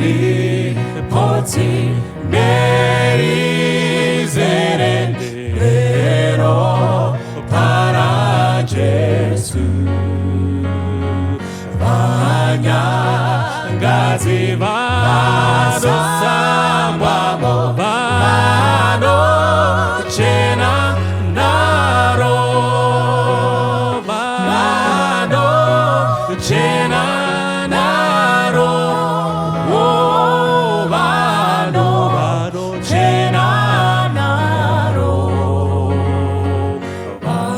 Riripo tsime rizere neropa raJesu. Vanyangadzi vanosambwamo, vanochena naro, vanochena naro, oh, vanochena naro.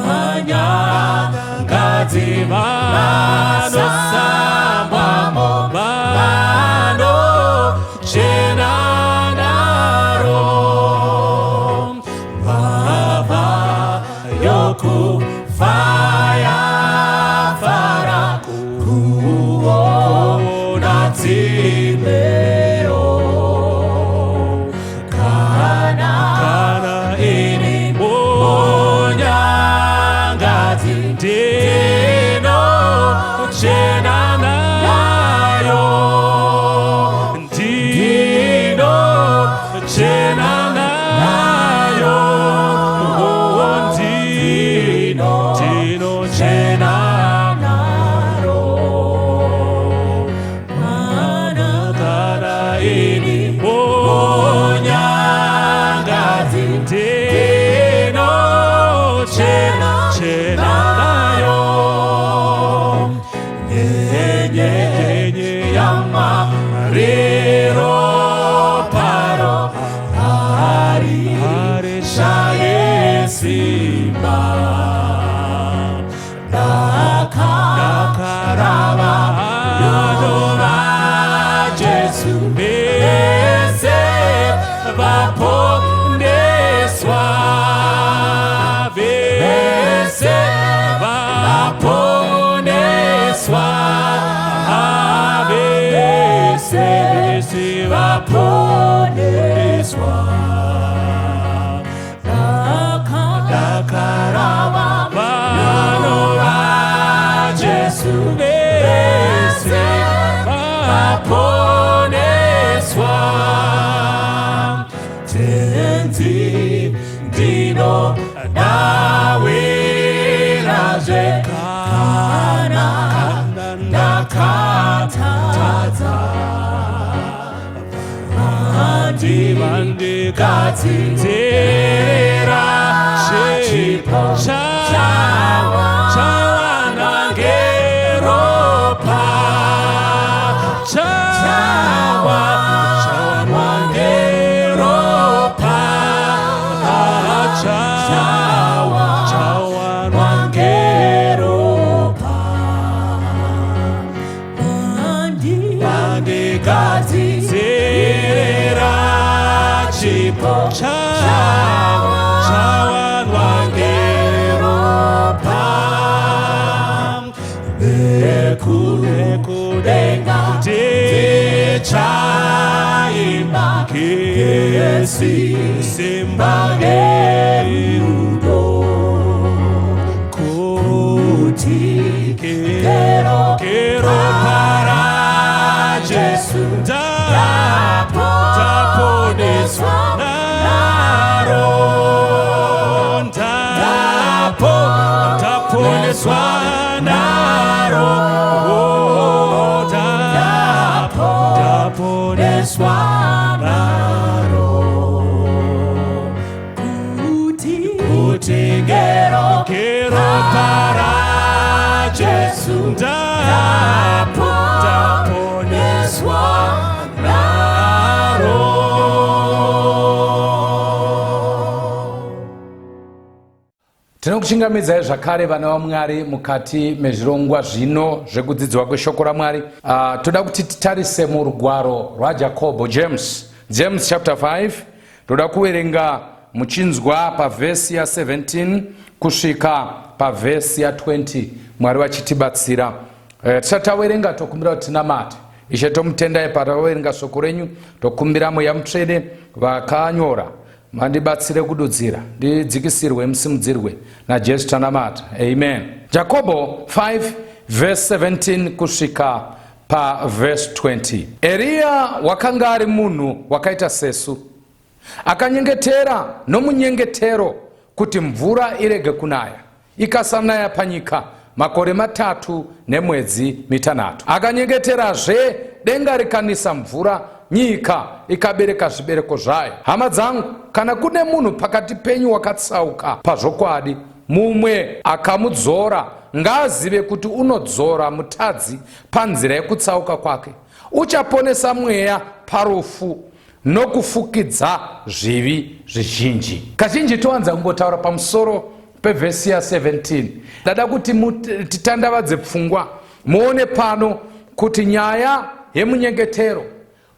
Vanyangadzi vanosambwamo, vanochena naro. Mbavha yokufa yafara kuona tsimero. Kana ini munyangadzi, ndinochena nayo, ndinochena nayo, oh, ndinochena naro. Kana ini munyangadzi, ndinochena chena nayo. Nyenye yaMwari, roparo harishaye simba. Ndakarava vanhu vaJesu vese vaponeswa, vese vaponeswa, vese vaponeswa. Ndakarava vanhu vaJesu vese vaponeswa. Tenzi, ndinodawirazve kana ndakatadza, mandigadzirira chipo chawanwa ngeropa, chawanwa ngeropa, chawanwa ngeropa. Mandigadzirira chipo chawanwa ngeropa. Nekudenga tichaimba ngesimba nerudo, kuti ngeropa raJesu ndaponeswa naro, ndaponeswa naro, oh, ndaponeswa naro. Kuti ngeropa raJesu ndaponeswa naro. Tinokuchingamidzai zvakare, vana vaMwari, mukati mezvirongwa zvino zvekudzidzwa kweshoko raMwari. Toda kuti titarise murugwaro rwaJakobho, James chapter 5. Toda kuverenga muchinzwa pavhesi ya17 kusvika pavhesi ya20, Mwari vachitibatsira. Tisati taverenga, tokumbira kuti tinamate. Ishe, tomutendai pataverenga shoko renyu. Tokumbira Mweya Mutsvene vakanyora mandibatsire kududzira, ndidzikisirwe, musimudzirwe. NaJesu tanamata, amen. Jakobho 5 verse 17 kusvika pavhesi 20. Eriya wakanga ari munhu wakaita sesu, akanyengetera nomunyengetero kuti mvura irege kunaya, ikasanaya panyika makore matatu nemwedzi mitanhatu. Akanyengeterazve, denga rikanisa mvura, nyika ikabereka zvibereko zvayo. Hama dzangu, kana kune munhu pakati penyu wakatsauka pazvokwadi, mumwe akamudzora, ngaazive kuti unodzora mutadzi panzira yekutsauka kwake, uchaponesa mweya parufu nokufukidza zvivi zvizhinji. Kazhinji towanza kungotaura pamusoro pevhesi ya 17. Ndada kuti titandavadze pfungwa muone pano kuti nyaya yemunyengetero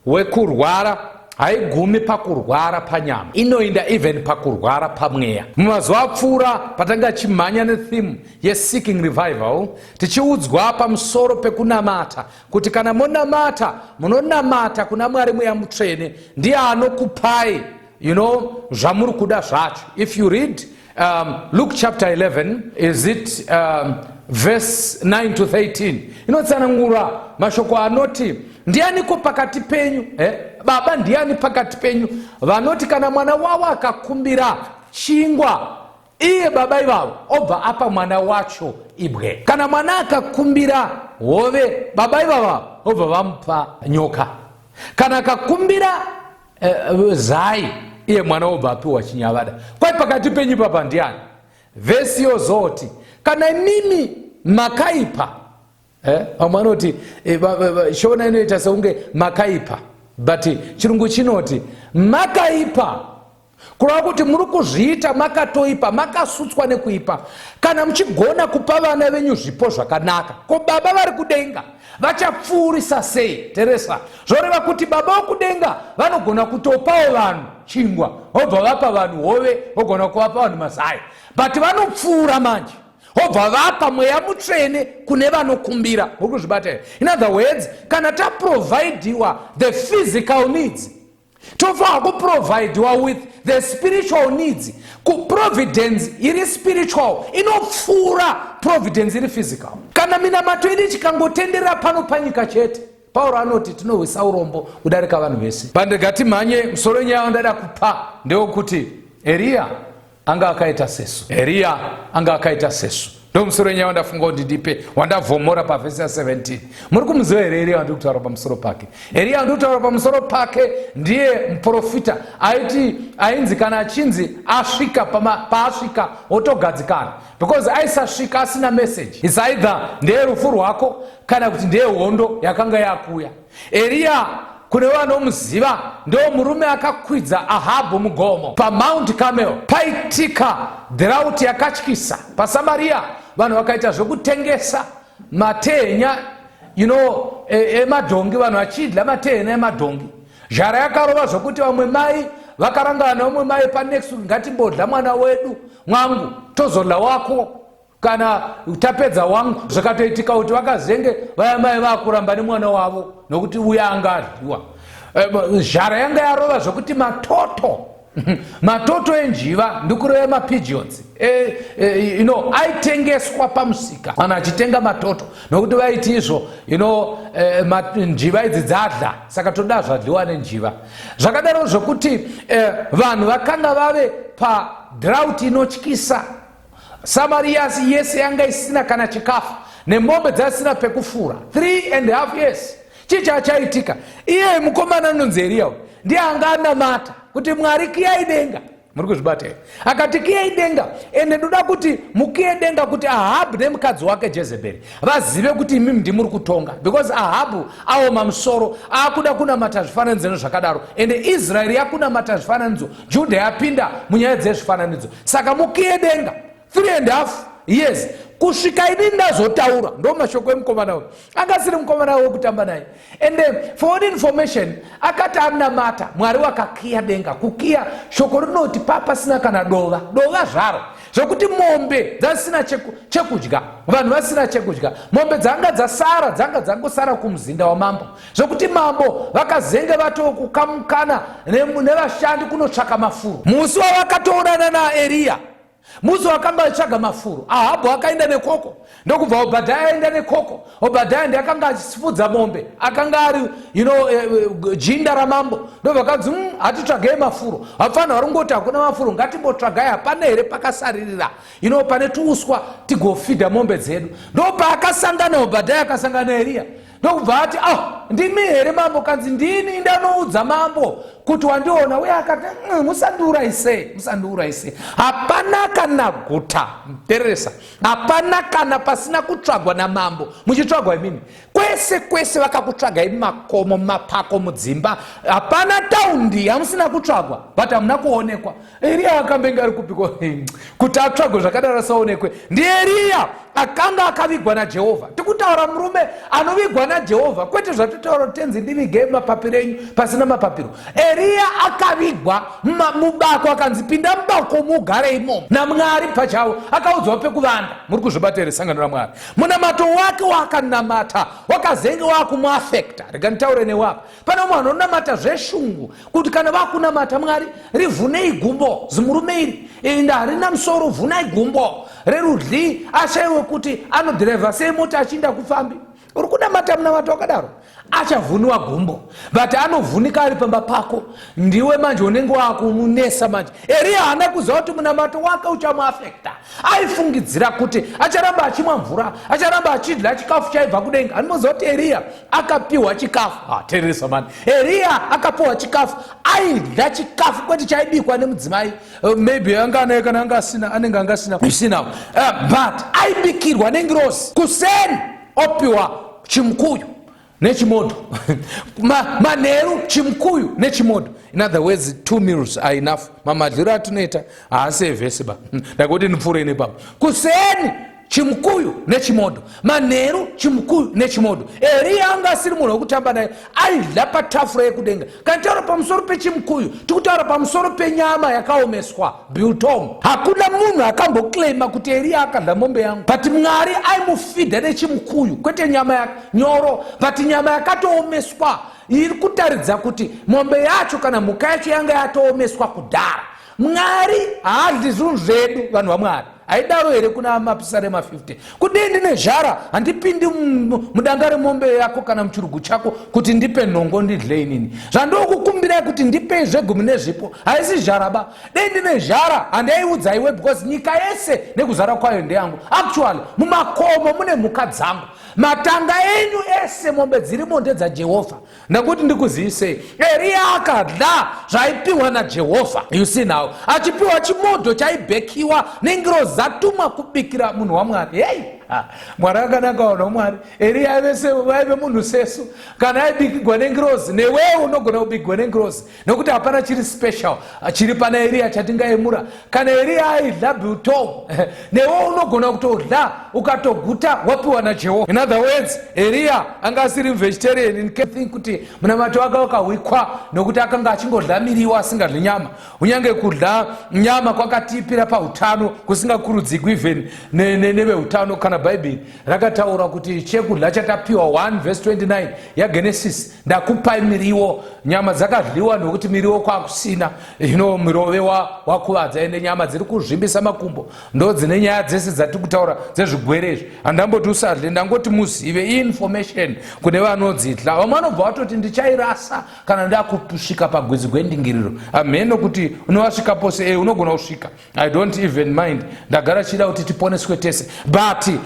wekurwara haigumi pakurwara panyama, inoinda even pakurwara pamweya. Mumazuva apfuura patanga chimhanya netheme yeseeking revival, tichiudzwa pamusoro pekunamata kuti kana monamata munonamata kuna Mwari Mweya Mutsvene, ndiye anokupai zvamuri kuda zvacho. If you read Luke chapter 11, is it verse 9 to 13, inotsanangura mashoko anoti, ndianiko pakati penyu, baba ndiani pakati penyu vanoti kana mwana wavo akakumbira chingwa, iye baba ivavo obva apa mwana wacho ibwe? Kana mwana akakumbira hove, baba ivava obva vamupa nyoka? Kana akakumbira zai, iye mwana wobva apiwa chinyavada? Kwai pakati penyu papa ndiani? Vhesi yozoti, kana imimi makaipa, vamwe vanoti Shona inoita sekunge makaipa, but chirungu chinoti makaipa, kureva kuti muri kuzviita makatoipa, makasutswa nekuipa. Kana muchigona kupa vana venyu zvipo zvakanaka, ko baba vari kudenga vachapfuurisa sei? Teresa, zvoreva kuti baba vokudenga vanogona kutopawo vanhu chingwa, vobva vapa vanhu hove, vogona kuvapa vanhu mazai, but vanopfuura manje vobva vapa Mweya Mutsvene kune vanokumbira. Muri kuzvibata here? In other words, kana taprovaidiwa the physical needs, tofanira kuprovaidiwa with the spiritual needs. Kuprovidence iri spiritual inopfuura providence iri physical. Kana minamato yedu ichikangotenderera pano panyika chete, Pauro anoti tinohwisa urombo kudarika vanhu vese. Pandega timhanye, musoro wenyaya wandada kupa ndewekuti Eriya anga akaita sesu. Eriya anga akaita sesu, ndo musoro wenyaya wandafunga kuti ndipe, wandavhomora pavhesi ya17. Muri kumuziva here Eriya wandiri kutaura pamusoro pake? Eriya wandiri kutaura pamusoro pake ndiye muprofita aiti ainzi kana achinzi asvika paasvika wotogadzikana, because aisasvika asina message. Is either ndeyerufu rwako kana kuti ndeyehondo yakanga yakuya. Eriya, kune vanomuziva, ndo murume akakwidza Ahabhu mugomo paMount Carmel paitika drought yakatyisa paSamaria. Vanhu vakaita zvekutengesa matehenya emadhongi, vanhu vachidya matehenya emadhongi. Zhara yakarova zvokuti vamwe mai vakarangana nevamwe mai panext, ngatimbodya mwana wedu mwangu, tozodya wako kana tapedza wangu. Zvakatoitika kuti vakazenge vaya mai vakuramba nemwana wavo nokuti uya anga adyiwa. Zhara yanga yarova zvokuti matoto enjiva, ndikureva mapigeons, aitengeswa pamusika, vanhu achitenga matoto nokuti vaiti izvo njiva idzi dzadla, saka toda zvadliwa nenjiva. Zvakadaro zvokuti vanhu vakanga vave padrought inotyisa. Samaria yese yanga isina kana chikafu, nemombe dzasina pekufura, 3.5 years. Chii chachaitika? Iye mukomana anonzi Eriya ndiye anga anamata kuti, Mwari, kiyai denga. Muri kuzvibata here? Akati, kiyai denga, ende ndoda kuti mukiye denga kuti Ahabhu nemukadzi wake Jezebheri vazive kuti imimi ndimuri kutonga, because Ahabhu aoma musoro, aakuda kunamata zvifananidzo nezvakadaro, ende Israeri yakunamata zvifananidzo, Judha yapinda munyaya dzezvifananidzo, saka mukiye denga 3.5 years kusvika ini ndazotaura. Ndo mashoko emukomana uyu. Anga asiri mukomana wekutamba naye. And for information, akati anamata, Mwari wakakiya denga. Kukiya, shoko rinoti pasina kana dova dova zvaro, zvokuti mombe dzasina chekudya, vanhu vasina chekudya, mombe dzanga dzasara dzanga dzangosara kumuzinda wamambo, zvokuti mambo vakazenge vatokukamukana nevashandi kunotsvaka mafuro. Musi wavakatoonana naEriya. Musi wakanga aitsvaga mafuro, Ahabhu akaenda nekoko, ndokubva Obhadhaya aenda nekoko. Obhadhaya ndiye akanga achifudza mombe, akanga ari jinda ramambo. Ndobva kanzi, hatitsvagei mafuro, vapfanha vari kungoti hakuna mafuro, ngatimbotsvagai, hapana here pakasaririra pane tuuswa tigofidha mombe dzedu. Ndopaakasangana Obhadhaya, akasangana naEriya, ndokubva ati, "Ah, ndimi here mambo?" Kanzi, "Ndini, ndanoudza mambo kuti wandiona." Uye akati, Musandiurayise, musandiurayise. Hapana kana guta, tereresa, hapana kana pasina kutsvagwa namambo. Muchitsvagwa imimi kwese kwese, vakakutsvagai mumakomo, mumapako, mudzimba, hapana taundi yamusina kutsvagwa, but hamuna kuonekwa. Eriya akambenge ari kupiko kuti atsvagwe zvakadaro asaonekwe? NdiEriya akanga akavigwa naJehovha. Tikutaura murume anovigwa naJehovha, kwete zvatotaura, "Tenzi, ndivigei mumapapiro enyu pasina mapapiro." Eriya akavigwa mubako, akanzi, "Pinda mubako mugare imomo," naMwari pachavo, akaudzwa pekuvanda. Muri kuzvibata here, sangano raMwari? Munamato wake waakanamata wakazenge wakumuafecta. Rega nditaure newapa. Pane umwe anonamata zveshungu kuti kana vakunamata, "Mwari, rivhunei gumbo zimurume iri, inda harina musoro, vhunai gumbo rerudyi, ashayiwe kuti anodhiraivha sei mota achiinda kufambi." Uri kunamata munamato wakadaro, achavhuniwa gumbo, but anovhunika ari pamba pako. Ndiwe manje unenge wakumunesa manje. Eriya haana kuziva kuti munamato wake uchamuafecta. Aifungidzira kuti acharamba achimwa mvura, acharamba achidya chikafu chaibva kudenga. Andimoziva kuti Eriya akapiwa chikafu. Tereresa mani, Eriya akapiwa chikafu, aidya chikafu, kwete chaibikwa nemudzimai. Maybe anga anaye, kana anga asina, anenge anga asina isinawo, but aibikirwa nengirosi. Kuseni opiwa chimukuyu nechimoto, manheru chimukuyu nechimoto. In other words, two meals are enough. Mamadliro atinoita haasi evhesi ba. Ndakuti ndipfuure nepapo. Kuseni chimukuyu nechimoto, manheru chimukuyu nechimoto. Eriya anga asiri munhu wekutamba naye, aidya patafura yekudenga. Kana taura pamusoro pechimukuyu, tikutaura pamusoro penyama yakaomeswa, biltong. Hakuna munhu akamboclaima kuti Eriya akadya mombe yangu, but Mwari aimufidha nechimukuyu, kwete nyama nyoro, but nyama yakatoomeswa, iri kutaridza kuti mombe yacho kana mhuka yacho yanga yatoomeswa kudhara. Mwari haadyi zvinhu zvedu, vanhu vaMwari. Haidaro here kuna Mapisarema 50? "Kudii ndine zhara, handipindi mudanga remombe yako kana muchirugu chako kuti ndipe nhongo ndidle inini. Zvandokukumbirai kuti ndipei zvegumi nezvipo, haisi zhara ba. Dei ndine zhara, handaiudza iwe, because nyika yese nekuzara kwayo ndeyangu. Actually, mumakomo mune mhuka dzangu, matanga enyu ese, mombe dzirimo ndedzaJehovha." Ndakuti ndikuzivisei, Eriya akadya zvaipiwa naJehovha. You see now, achipiwa chimodho chaibhekiwa nengirozi dzatumwa kubikira munhu waMwari. Hei, Mwari akanaka, vanhu vaMwari. Eriya aive munhu sesu. Kana aibikigwa nengirozi, newewo unogona kubikigwa nengirozi, nekuti hapana chiri special chiri pana Eriya chatingaemura. Kana Eriya aidya biltong, newe unogona kutodya ukatoguta, wapiwa naJehovha. In other words, Eriya anga asiri vegetarian. Think kuti munamato wake wakahwikwa nokuti akanga achingodya miriwo, asingadyi nyama. Kunyange kudya nyama kwakatipira pautano, kusingakurudzigwi even neveutano. Kana Bhaibheri rakataura kuti chekudya chatapiwa, 1 verse 29 yaGenesis, "Ndakupai miriwo." Nyama dzakadyiwa nokuti miriwo kwakusina. Mirove wakuvadza, ende nyama dziri kuzvimbisa makumbo, ndo dzine nyaya dzese dzatiri kutaura dzezvigwere izvi. Handamboti usadle, ndangoti muzive, information kune vanodzidla. Vamwe vanobva vatoti, "Ndichairasa kana ndakusvika pagwizi gwendingiriro." Hamheno kuti unovasvika pose. Unogona kusvika, I don't even mind. Ndagara chida kuti tiponeswe tese, but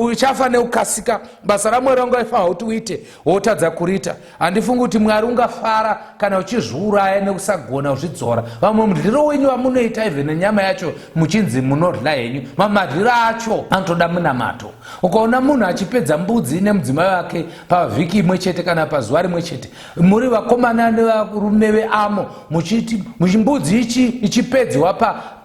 uchafa neukasika. Basa raMwari wangaifanira kuti uite, wotadza kuriita. Handifungi kuti Mwari ungafara kana uchizviuraya nekusagona kuzvidzora. Vamwe mudyiro wenyu vamunoita, even nenyama yacho muchinzi munodya henyu, mamadliro acho anotoda munamato. Ukaona munhu achipedza mbudzi nemudzimai wake pavhiki imwe chete kana pazuva rimwe chete, muri vakomana nevarume veamo, muchiti mbudzi ichi ichipedzwa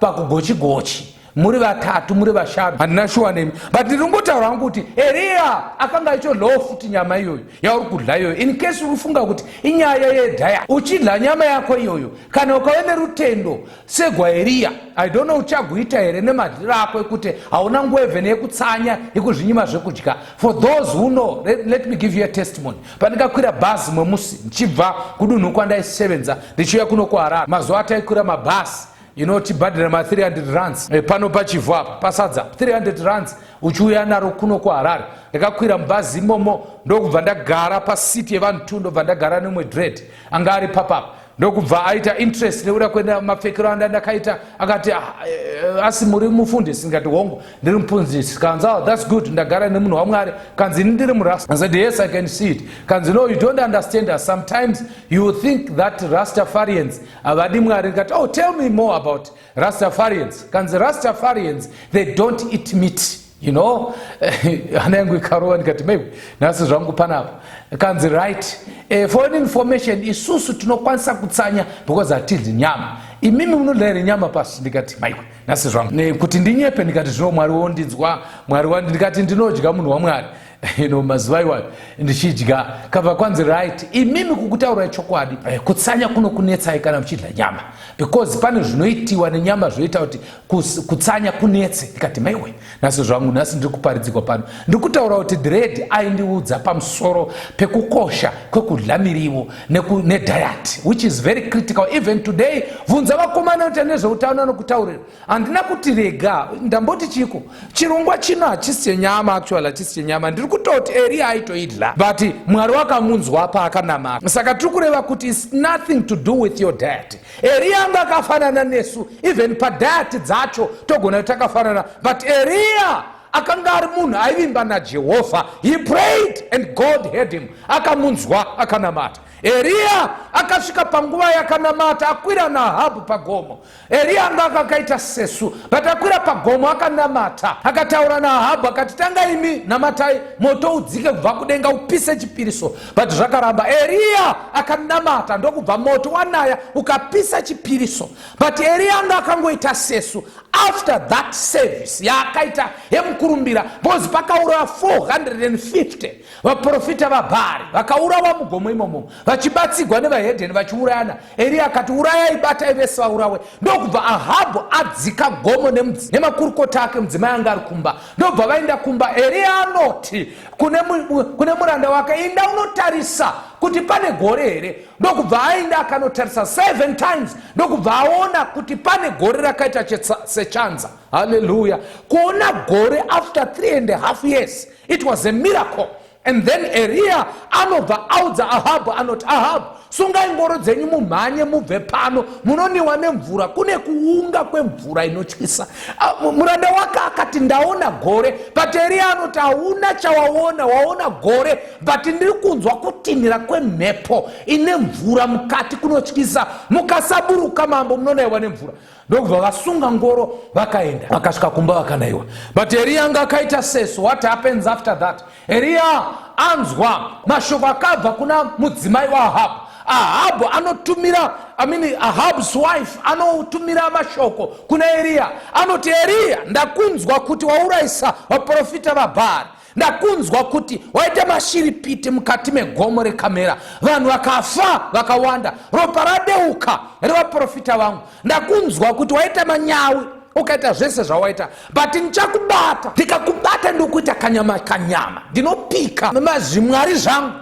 pakugochigochi, muri vatatu, muri vashanu, handina shuwa nemi, but ndiri kungotaura hangu kuti Eriya akanga achodlawo futi nyama iyoyo yauri kudya iyoyo. In case uri kufunga kuti inyaya yediet, uchidya nyama yako iyoyo, kana ukave nerutendo segwaEriya, I don't know uchaguita here nemadyiro ako ekuti hauna nguva even yekutsanya, yekuzvinyima zvekudya. For those who know, let me give you a testimony. Pandikakwira bhazi mwemusi ndichibva kudunhu kwandaisevenza ndichiuya kuno kuHarare, mazuva ataikwira mabhasi. Inotibhadhira ma300 rands pano pachivhu apa pasadza, 300 rands uchiuya naro kuno kuHarare. Ndakakwira mubhazi imomo, ndokubva ndagara pasiti yevanhu 2, ndobva ndagara nemwe dread anga ari papapa, ndokubva aita interest nekuda kwemapfekero anda ndakaita. Akati, "Ah, asi muri mufundisi?" Ndikati, "Hongu, ndiri mufundisi." Kanzi, "Oh, that's good, ndagara nemunhu waMwari." Kanzi, "Ini ndiri murasta." I said, "Yes, I can see it." Kanzi, "No, you don't understand us. Sometimes you think that Rastafarians havadi Mwari." Ndikati, "Oh, tell me more about Rastafarians." Kanzi, "Rastafarians, they don't eat meat." Hana yangu ikarova. Ndikati, "Maybe nhasi zvangu panapa." Kanzi, "Right, for an information, isusu tinokwanisa kutsanya because hatidyi nyama. Imimi munodya here nyama pasi?" Ndikati, "Maiwe, nhasi zvangu." Kuti ndinyepe, ndikati, "Zvino Mwari wondinzwa, Mwari wandi." Ndikati, "Ndinodya, munhu waMwari." Mazuva iwayo ndichidya. Kabva kwanzi, "Right, imimi kukutaura chokwadi, kutsanya kunokunetsai kana muchidya nyama, because pane zvinoitiwa nenyama zvinoita kuti kutsanya kunetse." Ndikati, "Maiwe, nhasi zvangu, nhasi ndiri kuparidzikwa pano." Ndiri kutaura kuti dread aindiudza pamusoro pekukosha kwekudya miriwo nediet, which is very critical even today. Bvunza vakomana kuti nezveutano anokutaurira. Handina kuti rega ndamboti chiko chirongwa chino hachisi chenyama. Actually hachisi chenyama. Ndiri kutoti Eriya aitoidya, but Mwari wakamunzwa paakanamata. Saka tiri kureva kuti it's nothing to do with your diet. Eriya anga akafanana nesu. Even padiet dzacho togona kuti takafanana, but Eriya akanga ari munhu aivimba naJehovha. He prayed and God heard him. Akamunzwa, akanamata. Eriya akasvika panguva yakanamata akwira naAhabhu pagomo. Eriya anga akakaita sesu, but akwira pagomo akanamata, akataura naAhabhu akati, "Tanga imi namatai, moto udzike kubva kudenga upise chipiriso." But zvakaramba. Eriya akanamata, ndokubva moto wanaya ukapisa chipiriso. But Eriya anga akangoita sesu. After that service yaakaita yemukurumbira, because pakaurawa 450 vaprofita vaBhari, vakaurawa mugomo imomo vachibatsigwa nevahedheni vachiurayana. Eriya akati, "Urayai, batai vese vaurawe." Ndokubva Ahabhu adzika gomo nemakurukota ake. Mudzimai anga ari kumba. Ndobva vaenda kumba. Eriya anoti kune muranda wake, "Inda unotarisa kuti pane gore here." Ndokubva aenda akanotarisa seven times, ndokubva aona kuti pane gore rakaita sechanza. Haleluya! Kuona gore after 3.5 years, it was a miracle. And then Eriya anobva audza Ahabhu, anoti, "Ahabhu, sungai ngoro dzenyu mumhanye mubve pano, munoniwa nemvura, kune kuunga kwemvura inotyisa." Muranda wake akati, "Ndaona gore." But Eriya anoti, "Hauna chawaona. Waona gore, but ndiri kunzwa kutinhira kwemhepo ine mvura mukati kunotyisa. Mukasaburuka, mambo, munonayiwa nemvura." Ndokubva vasunga ngoro vakaenda, vakasvika kumba vakanayiwa. But Eriya anga akaita sesu. What happens after that? Eriya anzwa mashoko akabva kuna mudzimai waAhabhu. Ahabhu anotumira, I mean, Ahab's wife anotumira mashoko kuna Eriya. Anoti, "Eriya, ndakunzwa kuti waurayisa vaprofita vaBhari. Ndakunzwa kuti waita mashiripiti mukati megomo reKamera, vanhu vakafa vakawanda, ropa radeuka revaprofita vangu. Ndakunzwa kuti waita manyawi, ukaita zvese zvawaita, but ndichakubata. Ndikakubata ndokuita kanyama kanyama. Ndinopika mazvimwari zvangu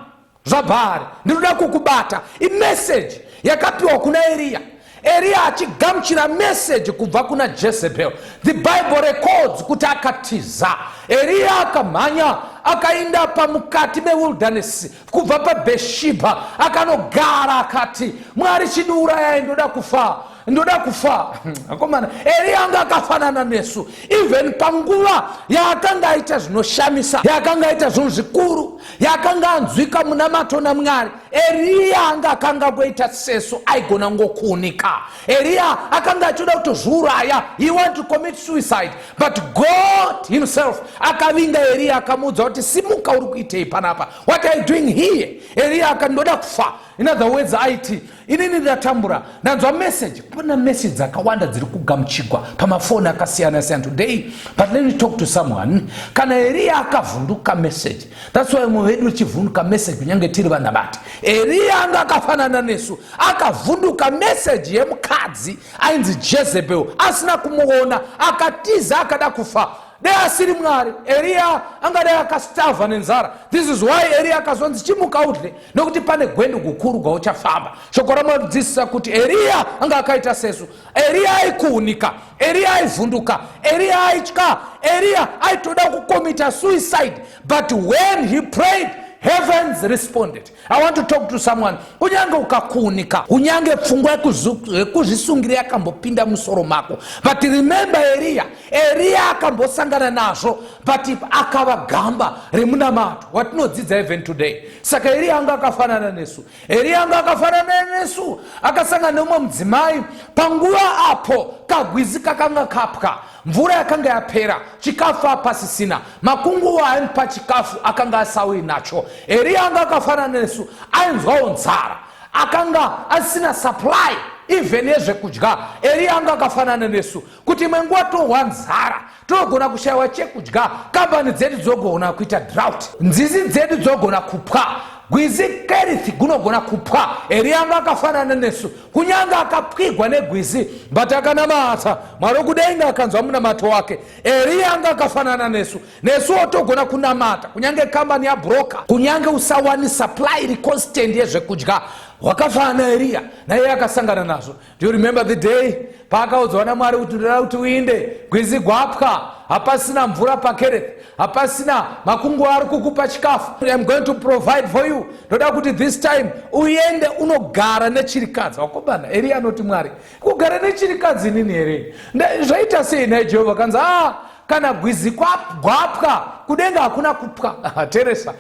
zvaBhari, ndinoda kukubata." Imeseji yakapiwa kuna Eriya. Eriya achigamuchira meseji kubva kuna Jezebel, the Bible records kuti akatiza. Eriya akamhanya, akaenda pamukati mewilderness kubva paBheshibha, akanogara, akati, "Mwari, chindiurayai, ndoda kufa, ndoda kufa." Akomana, Eriya anga akafanana nesu. Even panguva yaakanga aita zvinoshamisa, yaakanga aita zvinhu zvikuru, yaakanga anzwika munamato naMwari, Eriya anga akangangoita sesu, aigona ngokuunika. Eriya akanga achida kutozviuraya. He want to commit suicide, but God himself akavinga Eriya, akamuudza kuti, "Simuka, uri kuitei panapa? What are you doing here?" Eriya akati, "Ndoda kufa." In other words, aiti, "Inini ndatambura, ndanzwa message." Kuna message dzakawanda dziri kugamuchigwa pamafoni akasiyana siyana today, but let me talk to someone. Kana Eriya akavhunduka message, that's why mumwe vedu richivhunduka message kunyange tiri vanabati. Eriya anga akafanana nesu. Akavhunduka message yemukadzi ainzi Jezebel, asina kumuona, akatiza, akada kufa. Dai asiri Mwari, Eriya angadai akastarva nenzara. This is why Eriya akazonzi, "Chimuka udye, nokuti pane gwendo gukuru gwauchafamba." Shoko raMwari dzidzisa kuti Eriya anga akaita sesu. Eriya aikuunika, Eriya aivhunduka, Eriya aitya, Eriya aitoda kucommita suicide, but when he prayed, heavens responded. I want to talk to someone. Kunyange ukakuunika, kunyange pfungwa yekuzvisungira yakambopinda musoro mako, but remember Eriya. Eriya akambosangana nazvo, but akava gamba remunamato watinodzidza even today. Saka Eriya anga akafanana nesu. Eriya anga akafanana nesu. Akasangana neumwe mudzimai panguva apo kagwizi kakanga kapwa, mvura yakanga yapera, chikafu apasisina, makunguo aimupa chikafu akanga asawi nacho. Eriya anga akafanana nesu, ainzwawo nzara, akanga asina supply even yezvekudya. Eriya anga akafanana nesu, kuti imwe nguva tohwa nzara, tinogona kushayiwa chekudya, kambani dzedu dzogona kuita drought, nzizi dzedu dzogona kupwa, gwizi Kerithi gunogona kupwa. Eriya anga akafanana nesu, kunyange akapwigwa negwizi, but akanamata Mwari wekudenga, akanzwa munamato wake. Eriya anga akafanana nesu. Nesuwo togona kunamata kunyange kambani yabroka, kunyange usawani supply iri constant yezvekudya. Wakafanana naEriya, naiye akasangana nazvo. Do you remember the day paakaudzwa naMwari kuti, "Ndoda kuti uinde, gwizi gwapwa, hapasina mvura paKereth, hapasina makungu ari kukupa chikafu. I am going to provide for you. Ndoda kuti this time uende unogara nechirikadzi"? Wakomana, Eriya anoti, "Mwari, kugara nechirikadzi inini here? Zvaita sei nhai Jehovha?" Kanzi, "A, kana gwizi gwapwa, kudenga hakuna kupwa." Teresa,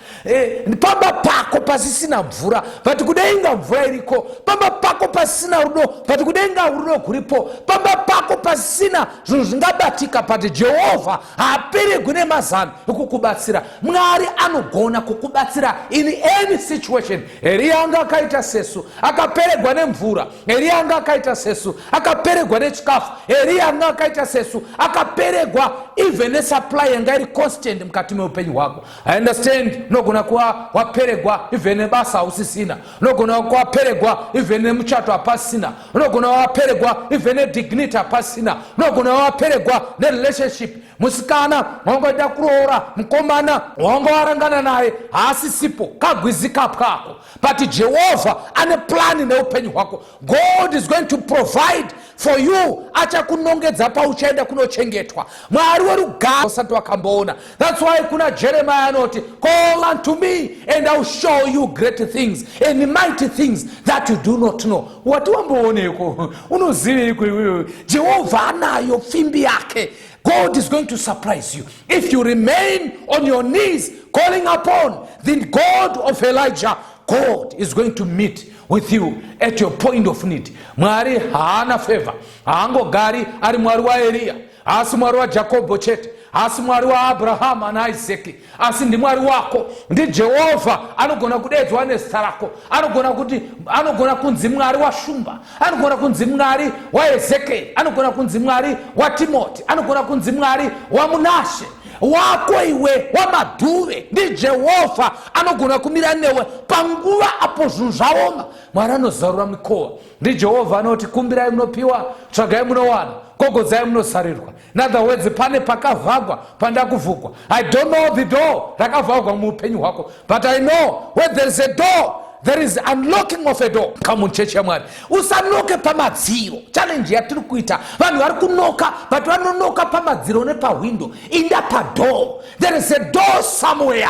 pamba pako pasisina mvura, but kudenga mvura iriko. Pamba pako pasisina rudo, but kudenga rudo kuripo. Pamba pako pasisina zvinhu zvingabatika, but Jehovha haaperegwi nemazano ekukubatsira. Mwari anogona kukubatsira in any situation. Eriya anga akaita sesu, akaperegwa nemvura. Eriya anga akaita sesu, akaperegwa nechikafu. Eriya anga akaita sesu, akaperegwa even nesupply yanga iri constant mukati meupenyu hwako. I understand, unogona kuva waperegwa even nebasa, hausisina. Unogona kuva waperegwa even nemuchato, hapasina. Unogona waperegwa even nedignity, hapasina. Unogona waperegwa nerelationship, musikana wangoida kuroora, mukomana wanga warangana naye haasisipo, kagwizi kapwako. But Jehovha ane plani neupenyu hwako. God is going to provide for you. Achakunongedza pauchaenda kunochengetwa. Mwari werugare usati wakamboona. That's why kuna Jeremiah anoti, "Call unto me and I will show you great things and mighty things that you do not know." Wati wambooneko, unoziveiko iwewe? Jehovha anayo pfimbi yake. God is going to surprise you if you remain on your knees calling upon the God of Elijah. God is going to meet with you at your point of need. Mwari haana favor, haangogari ari Mwari waEriya, haasi Mwari waJakobho chete, haasi Mwari waAbrahama naIsaki, asi ndiMwari wako, ndiJehovha. Anogona kudedzwa nezita rako. Anogona kuti, anogona kunzi Mwari waShumba, anogona kunzi Mwari waEzekieri, anogona kunzi Mwari waTimoti, anogona kunzi Mwari waMunashe wako, iwe waMadhuve. NdiJehovha anogona kumira newe panguva apo zvinhu zvaoma. Mwari anozarura mikova. NdiJehovha anoti, "Kumbirai munopiwa, tsvagai munowana, gogodzai munozarirwa." In other words, pane pakavhagwa pandakuvhugwa. I don't know the door rakavhagwa muupenyu hwako, but I know where there is a door, there is unlocking of a door. Come on, chechi yaMwari, usanoke pamadziro. Challenge yatiri kuita, vanhu vari kunoka, but vanonoka pamadziro nepahwindo. Inda padoor. There is a door somewhere.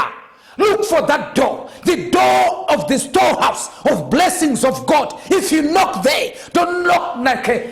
Look for that door, the door of the storehouse of blessings of God. If you knock there, don't knock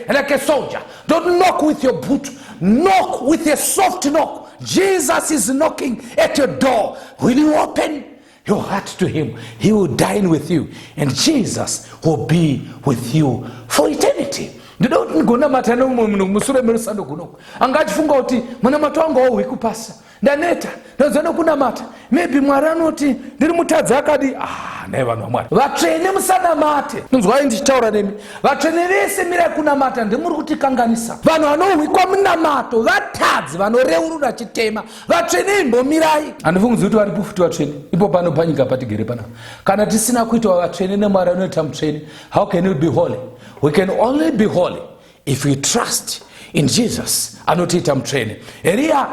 like a soldier. Don't knock with your boot. Knock with a soft knock. Jesus is knocking at your door. Will you open your heart to him? He will dine with you, and Jesus will be with you for eternity. Ndinoda kuti ndigonamata neumwe munhu musure merusando gunoku anga achifunga kuti munamato wangu hauhwi kupasa, ndaneta, ndonzwa nekunamata, maybe Mwari anoti ndiri mutadzi akadi. Ah, nai vanhu vaMwari, vatsvene musanamate. Nonzwai ndichitaura nemi, vatsvene vese, mirai kunamata, ndimuri kutikanganisa. Vanhu vanohwikwa munamato vatadzi vanoreurura chitema. Vatsvene, imbomirai. Handifungidzi kuti varipo futi vatsvene ipo pano panyika patigere panapa. Kana tisina kuitwa vatsvene neMwari anoita mutsvene, how can we be holy? We can only be holy if we trust in Jesus anotiita mutsvene. Eriya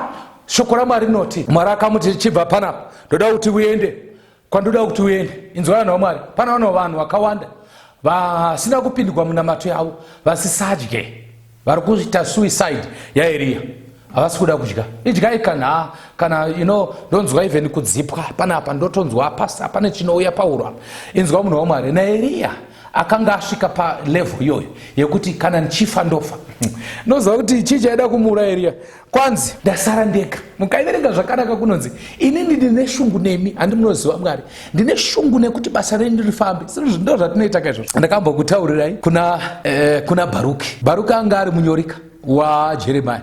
Shoko raMwari rinoti Mwari akamuti, "Chibva panapa, ndoda kuti uende kwandoda kuti uende." Inzwa, vanhu vaMwari, pana vanhu vanhu vakawanda vasina kupindurwa munamato yavo, vasisadye, vari kuita suicide yaEriya. Havasi kuda kudya. Idyai kana ndonzwa even kudzipwa panapa, ndotonzwa pasi pane chinouya pauro apa. Inzwa, munhu waMwari, naEriya akanga asvika palevel iyoyo yekuti kana ndichifa ndofa. Noziva kuti chii chaida kumuura Eriya? Kwanzi, "Ndasara ndega." Mukaiverenga zvakanaka, kunonzi, "Inini ndine shungu nemi." Handi munoziva Mwari, ndine shungu nekuti basa renyu rifambe. Ndo zvatinoita kaizvozvo. Ndakambokutaurirai kuna Bharuki. Bharuki anga ari munyorika waJeremia.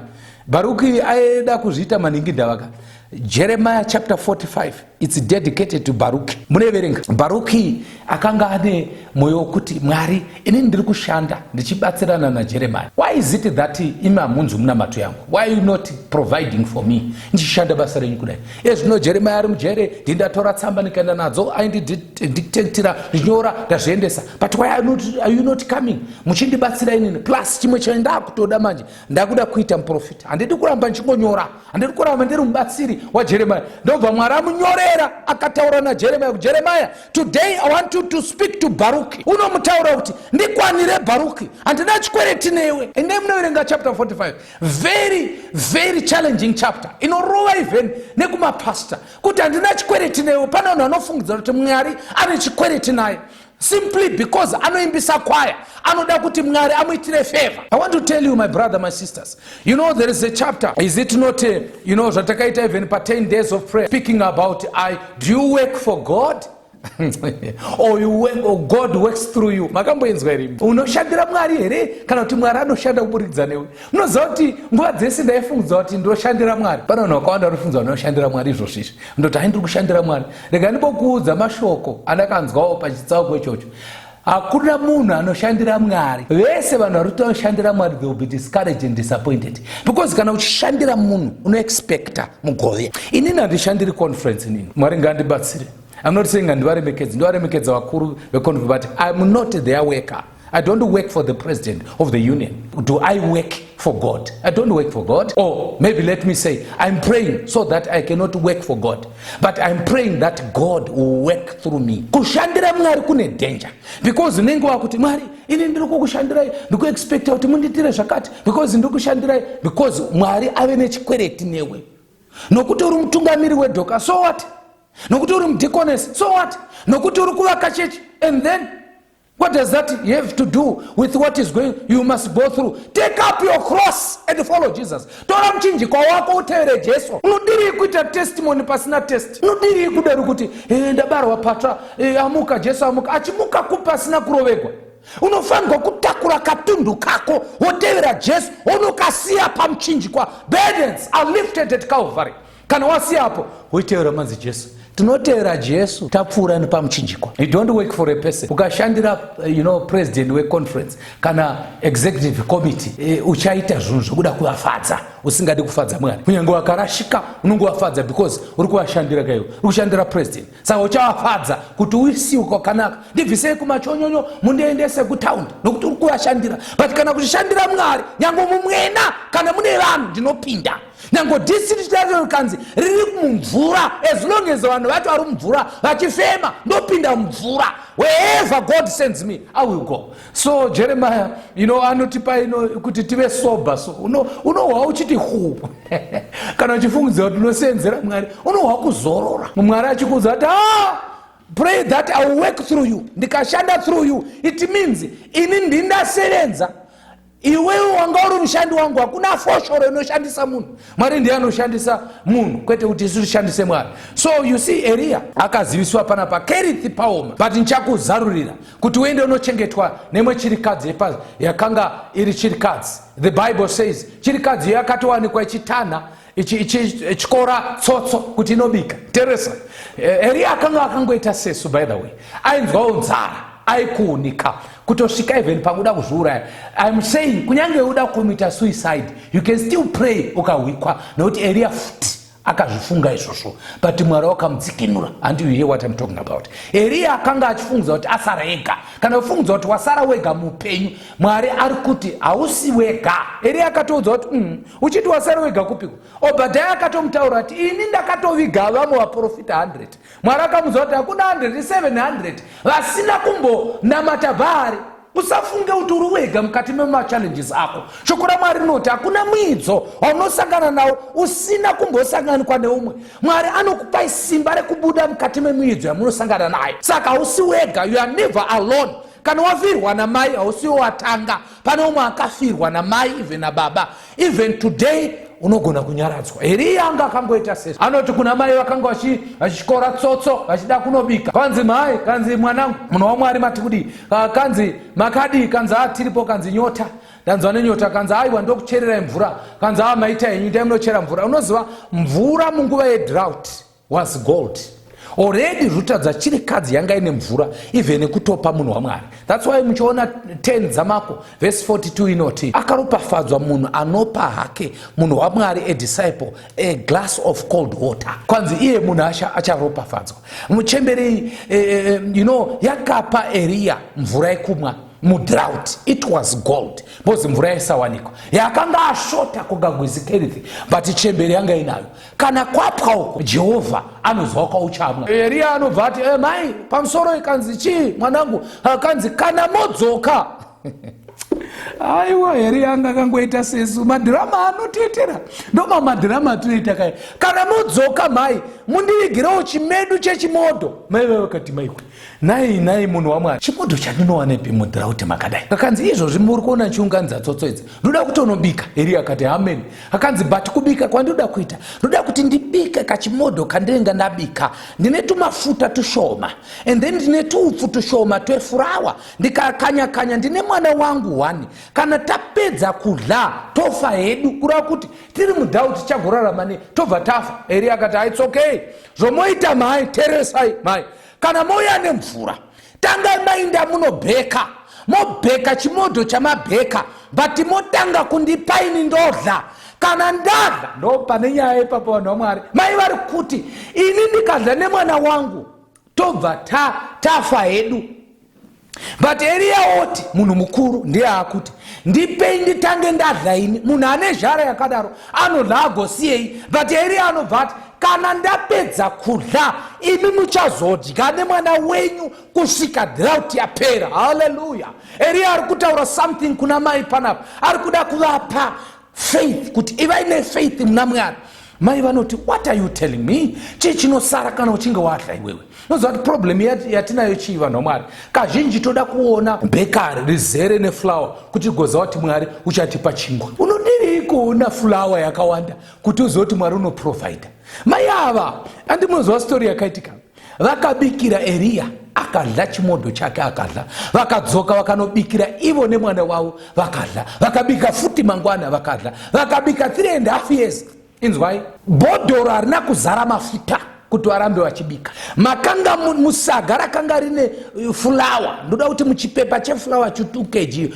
Bharuki aida kuzviita maningi ndavaka. Jeremiah chapter 45, it's dedicated to Baruki. Munoverenga, Baruki akanga ane mwoyo wokuti, "Mwari, inini ndiri kushanda ndichibatsirana naJeremiah. Why is it that imi hamunzwi munamato yangu? Why are you not providing for me ndichishanda basa renyu kudai?" Ezvino Jeremiah ari mujere, ndindatora tsamba ndikaenda nadzo, aindidictatira, ndichinyora, ndazviendesa, but why are you not coming muchindibatsira inini? Plus chimwe chandakutoda manje, ndakuda kuita muprofita. Handidi kuramba ndichingonyora, handidi kuramba ndiri mubatsiri waJeremia. Ndobva Mwari amunyorera, akataura naJeremia kuti, "Jeremia, today I want you to speak to Baruki. Unomutaura kuti ndikwanire, Baruki, handina chikwereti newe." Endai munoverenga chapter 45, very very challenging chapter, inorova even nekumapasta kuti handina chikwereti newe. Pane vanhu vanofungidza kuti Mwari ane chikwereti naye simply because anoimbisa kwaya, anoda kuti Mwari amuitire favor. I want to tell you, my brother, my sisters, there is a chapter, is it not, zvatakaita even pa10 days of prayer, speaking about I do you work for God or you work, or God works through you? Makamboenzwa here? Unoshandira Mwari here kana kuti Mwari anoshanda kuburikidza newe? Munoziva kuti nguva dzese ndaifungidza kuti ndoshandira Mwari. Pane vanhu vakawanda vanofungidzwa vanoshandira Mwari izvozvo izvi, ndoti, "Hai, ndiri kushandira Mwari." Rega ndimbokuudza mashoko andakanzwawo pachitsauko ichocho. Hakuna munhu anoshandira Mwari. Vese vanhu vari kuti vanoshandira Mwari, they will be discouraged and disappointed, because kana uchishandira munhu unoexpecta mugove. Inini handishandiri conference inini. Mwari ngandibatsire. I'm not saying handivaremekedzi, ndovaremekedza vakuru veconference, but I'm not their worker. I don't work for the president of the union. Do I work for God? I don't work for God. Or maybe let me say, I'm praying so that I cannot work for God, but I'm praying that God will work through me. Kushandira Mwari kune danger, because unenge wakuti, "Mwari, ini ndiri kukushandirai, ndikuexpecta kuti mundiitire zvakati because ndiri kushandirai," because Mwari ave nechikwereti newe nokuti uri mutungamiri wedhoka. So what? Nokuti uri mudeaconess, so what? Nokuti uri kuvaka chechi, and then what does that have to do with what is going you must go through? Take up your cross and follow Jesus. Tora muchinjikwa wako utevere Jesu. Unodirei kuita testimony pasina test? Unodirei kudari kuti, "Ndabarwa patsva, amuka Jesu, amuka"? Achimuka kupi pasina kurovegwa? Unofanirwa kutakura katundu kako wotevera Jesu, unokasiya pamuchinjikwa. Burdens are lifted at Calvary. Kana wasiyapo, woitevera manzi Jesu. Tinotevera Jesu tapfuura nepamuchinjikwa. You don't work for a person. Ukashandira president weconference kana executive committee, uchaita zvinhu zvokuda kuvafadza usingadi kufadza Mwari. Kunyange wakarashika, unongovafadza because uri kuvashandira kaiwe, uri kushandira president, saka uchavafadza kuti uisiwe kwakanaka. "Ndibvisei kumachonyonyo mundiendese kutaundi," nokuti uri kuvashandira. But kana kuchishandira Mwari, nyange mumwena, kana mune vanhu, ndinopinda. Nyange district racho rikanzi riri mumvura, as long as vanhu vacho vari mumvura vachifema, ndopinda mumvura. Wherever God sends me, I will go. So Jeremiah anotipa ino kuti tive sober. So unohwa uchiti hu kana uchifungidzira kuti unosenzera Mwari, unohwa kuzorora Mwari achikuudza kuti, "Ah, pray that I will work through you." Ndikashanda through you, it means ini ndindasevenza, iwewe wanga uri mushandi wangu. Hakuna foshoro inoshandisa munhu. Mwari ndiye anoshandisa munhu, kwete kuti isu tishandise Mwari. So you see, Eriya akaziviswa panapa, "Kerith paoma, but ndichakuzarurira kuti uende unochengetwa nemwe chirikadzi yakanga iri chirikadzi." The Bible says chirikadzi iyo yakatowanikwa ichitanha, ichityora tsotso kuti inobika. Teresa, Eriya akanga akangoita sesu. By the way, ainzwawo nzara, aikuunika kutosvika even pakuda kuzviuraya. I'm saying kunyange uda kucommita suicide, you can still pray ukahwikwa, nokuti Eriya futi Akazvifunga izvozvo, but Mwari wakamudzikinura. And you hear what I'm talking about? Eriya akanga achifungidza kuti asara ega. Kana ufungidza kuti wasara wega muupenyu, Mwari ari kuti hausi wega. Eriya akatoudza kuti uchiti wasara wega kupiko? Obhadhaya akatomutaura kuti ini ndakatoviga vamwe vaprofita 100. Mwari akamudza kuti hakuna 100, 700 vasina kumbonamata Bhaari. Usafunge kuti uri wega mukati memachallenges ako. Shoko raMwari rinoti hakuna muidzo waunosangana nawo usina kumbosanganikwa neumwe. Mwari anokupai simba rekubuda mukati memiidzo yamunosangana nayo. Saka hausi wega, you are never alone. Kana wafirwa namai, hausiwo watanga. Pane umwe akafirwa namai, even nababa. Even today unogona kunyaradzwa. Eriya anga akangoita sezvo. Anoti kuna mai vakanga vachityora tsotso vachida kunobika, kanzi mai, kanzi mwanangu, munhu waMwari, mati kudii? Kanzi makadii? Kanzi tiripo. Kanzi nyota, ndanzwa nenyota. Kanzi aiwa, ndokuchererai mvura. Kanzi maita henyu, ndai munochera mvura. Unoziva mvura munguva yedrought was gold already. Zvotadza chirikadzi yanga ine mvura, even nekutopa munhu waMwari. That's why muchiona 10 dzaMako vhesi 42 inoti akaropafadzwa munhu anopa hake munhu waMwari, a disciple, a glass of cold water. Kwanzi iye munhu acharopafadzwa. Muchemberei yakapa Eriya mvura yekumwa mudrought. It was gold because mvura yaisawanikwa, yakanga ashota kugagwizi Kerithi, but chemberi yanga inayo. Kana kwapwa uko, Jehovha anozwa kwauchamwa. Eriya anobva ati, mai, pamusoro. Ikanzi chii, mwanangu? Akanzi kana modzoka. Aiwa, Eriya anga akangoita sesu. Madhirama anotiitira, ndoma madhirama atinoita kai. Kana modzoka mai, mundivigirewo chimedu chechimodho. Mai vai vakati, maikwe, nai nai, munhu waMwari, chimodho chandinowanepi mudrought makadai? Akanzi izvozvi muri kuona chiunganidza tsotso idzi, ndoda kutonobika. Eriya akati amen. Akanzi but kubika kwandoda kuita, ndoda kuti ndibike kachimodho kandinenge ndabika. Ndine tumafuta tushoma and then ndine tuupfu tushoma twefurawa. Ndikakanya kanya, ndine mwana wangu one. Kana tapedza kudla, tofa hedu. Kureva kuti tiri mudrought, tichagorarama nei? Tobva tafa. Eriya akati, it's okay. Zvomoita mai, teresai mai, kana mouya nemvura, tangai mainda munobheka, mobheka chimodho chamabheka, but motanga kundipaini ndodla. Kana ndadla, ndo pane nyaya ipapo, vanhu vaMwari. Mai vari kuti ini ndikadla nemwana wangu, tobva tafa hedu. But Eriya oti munhu mukuru ndiye akuti ndipei nditange ndadla ini. Munhu ane zhara yakadaro anodla agosiyei? But Eriya anobva ati kana ndapedza kudla, imi muchazodya nemwana wenyu kusvika drought yapera. Haleluya! Eriya ari kutaura something kuna mai panapa. Ari kuda kuvapa faith, kuti ivai nefaith muna Mwari. Mai vanoti, what are you telling me? Chii chinosara kana uchinge wadla iwewe? Unoziva kuti problem yatinayo chii, vanhu vaMwari? Kazhinji toda kuona bakery rizere neflour kuti tigoziva kuti Mwari uchatipa chingwa. Unodirei kuona fulawa yakawanda kuti uzive kuti Mwari unoprovida? Mai ava, andi munoziva story yakaitika? Vakabikira Eriya, akadla chimodho chake, akadla. Vakadzoka, vakanobikira ivo nemwana wavo, vakadla. Vakabika futi mangwana, vakadla. Vakabika 3.5 years. Inzwai, bhodhoro harina kuzara mafuta kuti varambe vachibika. Makanga musaga rakanga rine fulawa, ndoda kuti muchipepa chefulawa chu2 kg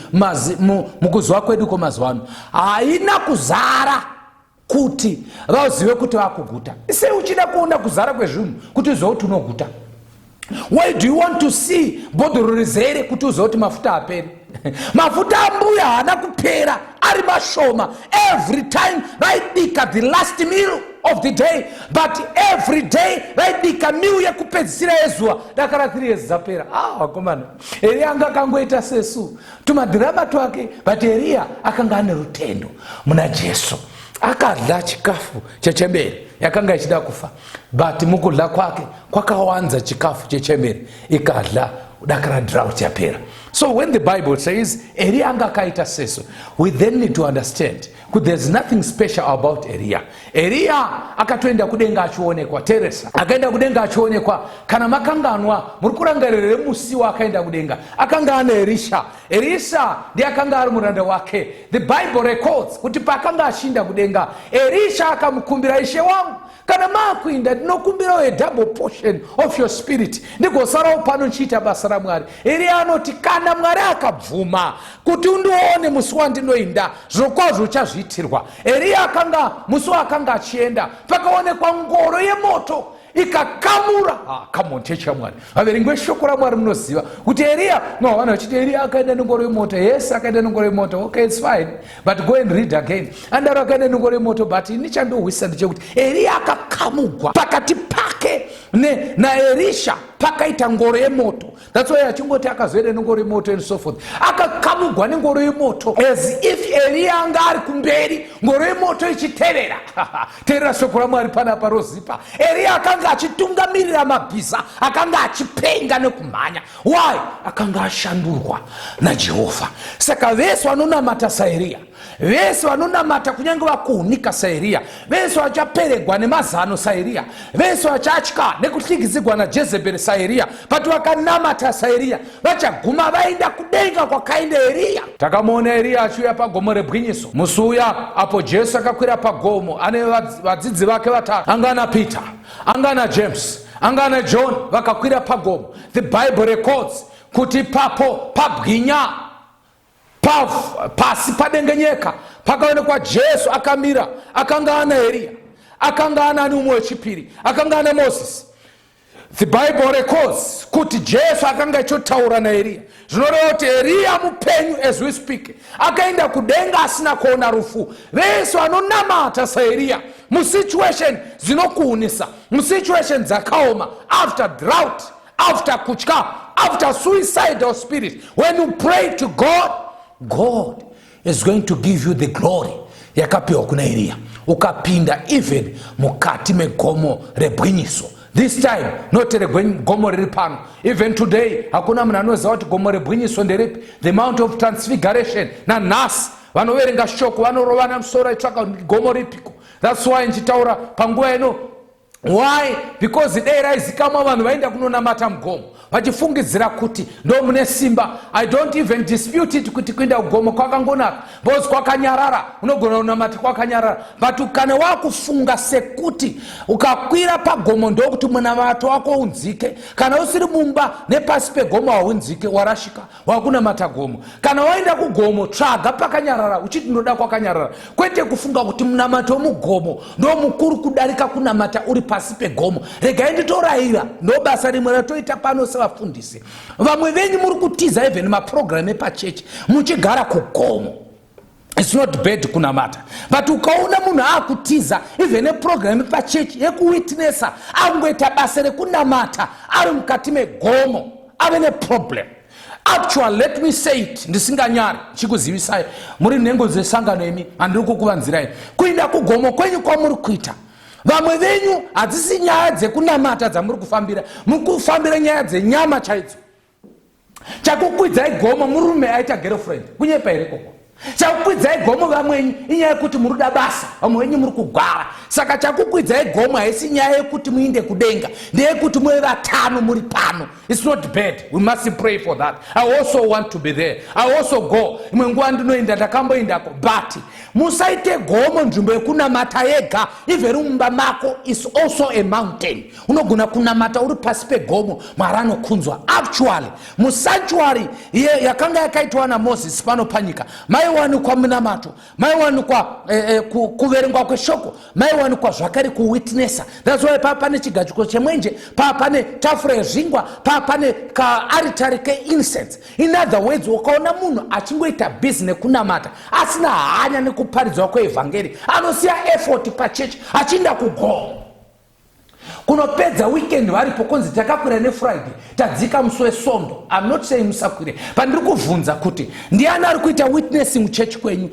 mukuziva kwedu kwemazuva ano, haina kuzara kuti vazive kuti vakuguta. Sei uchida kuona kuzara kwezvinhu kuti uzive kuti unoguta? Why do you want to see bhodhoro rizere kuti uzive kuti mafuta aperi? Mafuta ambuya haana kupera, ari mashoma. Every time vaibika the last meal of the day, but every day vaibika meal yekupedzisira yezuva. Dakara 3 years dzapera. Ah, vakomana, Eriya anga akangoita sesu, tumadhirama twake. But Eriya akanga ane rutendo muna Jesu. Akadla chikafu chechemberi yakanga ichida kufa, but mukudla kwake kwakawanza chikafu chechemberi ikadla dakara drought yapera. So when the Bible says Eriya anga akaita sesu, we then need to understand kuti there's nothing special about Eriya. Eriya akatoenda kudenga achionekwa. Teresa, akaenda kudenga achionekwa. Kana makanganwa, muri kurangarira musi waakaenda kudenga, akanga ane Erisha. Erisha ndiye akanga ari muranda wake. The Bible records kuti paakanga achiinda kudenga, Erisha akamukumbira, ishe wangu, kana maakuinda, ndinokumbirawo a double portion of your spirit, ndigosarawo pano nchiita basa raMwari. Eriya anoti kana Kana Mwari akabvuma kuti undione musi wandinoinda, zvirokwazvo uchazviitirwa. Eriya akanga, musi waakanga achienda, pakaonekwa ngoro yemoto ikakamura. Ah, come on, chechi yaMwari, vaverengi veshoko raMwari, munoziva kuti Eriya, no, vanhu vachiti Eriya akaenda nengoro yemoto. Yes, akaenda nengoro yemoto. Okay, it's fine, but go and read again. Andaro akaenda nengoro yemoto, but ini chandohwisa ndechekuti Eriya akakamugwa pakati pake naErisha pakaita ngoro yemoto. That's why achingoti akazoenda nengoro yemoto and so forth. Akakamugwa nengoro yemoto as if Eriya anga ari kumberi, ngoro yemoto ichitevera. Teerera shoko raMwari panapa rozipa. Eriya akanga achitungamirira mabhiza akanga achipenga nekumhanya. Why? Akanga ashandurwa naJehovha. Saka vese vanonamata saEriya, vese vanonamata kunyange vakuhunika saEriya, vese vachaperegwa nemazano saEriya, vese vachatya nekuhligidzigwa naJezebheri saEriya, but vakanamata saEriya vachaguma vaenda kudenga kwakaenda Eriya. Takamuona Eriya achiuya pagomo rebwinyiso musi uya apo Jesu akakwira pagomo ane vadzidzi vake vatatu, anga ana Peter, anga ana James, anga ana John. Vakakwira pagomo. The Bible records kuti ipapo pabwinya, pasi padengenyeka, pakaonekwa Jesu akamira. Akanga ana Eriya, akanga anani umwe wechipiri, akanga ana Mozisi. The Bible records kuti Jesu akanga achotaura naEriya. Zvinoreva kuti Eriya mupenyu as we speak. Akaenda kudenga asina kuona rufu. Vese vanonamata saEriya musituation dzinokuunisa, musituation dzakaoma, after drought, after kutya, after suicidal spirit, when you pray to God, God is going to give you the glory yakapiwa kuna Eriya. Ukapinda even mukati megomo rebwinyiso, this time not regomo riri pano. Even today hakuna munhu anoziva kuti gomo rebwinyiso nderipi, the Mount of Transfiguration. Nanhasi vanoverenga shoko vanorovana musoro aitsvaka gomo ripiko. That's why nchitaura panguva ino. Why? Because dei raizikamwa, vanhu vaenda kunonamata mugomo vachifungidzira kuti ndo mune simba. I don't even dispute it kuti kuenda kugomo kwakangonaka because kwakanyarara, unogona kunamata kwakanyarara. But kana wakufunga sekuti ukakwira pagomo ndokuti munamato wako unzike, kana usiri mumba nepasi pegomo haunzike, warashika, wakunamata gomo. Kana waenda kugomo, tsvaga pakanyarara uchiti ndoda kwakanyarara, kwete kufunga kuti munamato wemugomo ndo mukuru kudarika kunamata uri pasi pegomo. Regai nditorayira, ndo basa rimwe ratoita pano sevafundisi. Vamwe venyu muri kutiza even mapurogiramu epachechi muchigara kugomo. It's not bad kunamata, but ukaona munhu akutiza even neprogramu pachechi yekuwitnessa, akungoita basa rekunamata ari mukati megomo, ave neproblem. Actually, let me say it ndisinganyari, chikuzivisai, muri nhengo dzesangano imi, handiri kukuvanzirai. Kuinda kugomo kwenyu kwamuri kuita, vamwe venyu hadzisi nyaya dzekunamata dzamuri kufambira, muri kufambira nyaya dzenyama chaidzo. Chakukwidzai gomo murume aita girlfriend. Kunyepa here koko? Chakukwidzai gomo vamwenyu inyaya yekuti muri kuda basa, vamwe venyu muri kugwara. Saka chakukwidzai gomo haisi nyaya yekuti muinde kudenga, ndeyekuti muve vatano muri pano. It's not bad, we must pray for that. I also want to be there, I also go. Imwe nguva ndinoenda, ndakamboendako, but musaite gomo nzvimbo yekunamata yega. Even mumba mako is also a mountain. Unogona kunamata uri pasi pegomo, Mwari anokunzwa. Actually, musanctuary yakanga yakaitwa naMozisi pano panyika maiwanikwa munamato, maiwanikwa kuverengwa kweshoko, maiwanikwa zvakare kuwitnessa. That's why paa pane chigadziko chemwenje, paa pane tafura yezvingwa, paa pane kaaritari keincense. In other words, ukaona munhu achingoita bhizi nekunamata asina hanya nekuparidzwa kweevhangeri, anosiya effort pachechi achiinda kugomo kunopedza weekend varipo, kunzi takakwira neFriday, tadzika musi weSondo. I'm not saying musakwire. Pandiri kuvhunza kuti ndiani ari kuita witnessing muchechi kwenyu?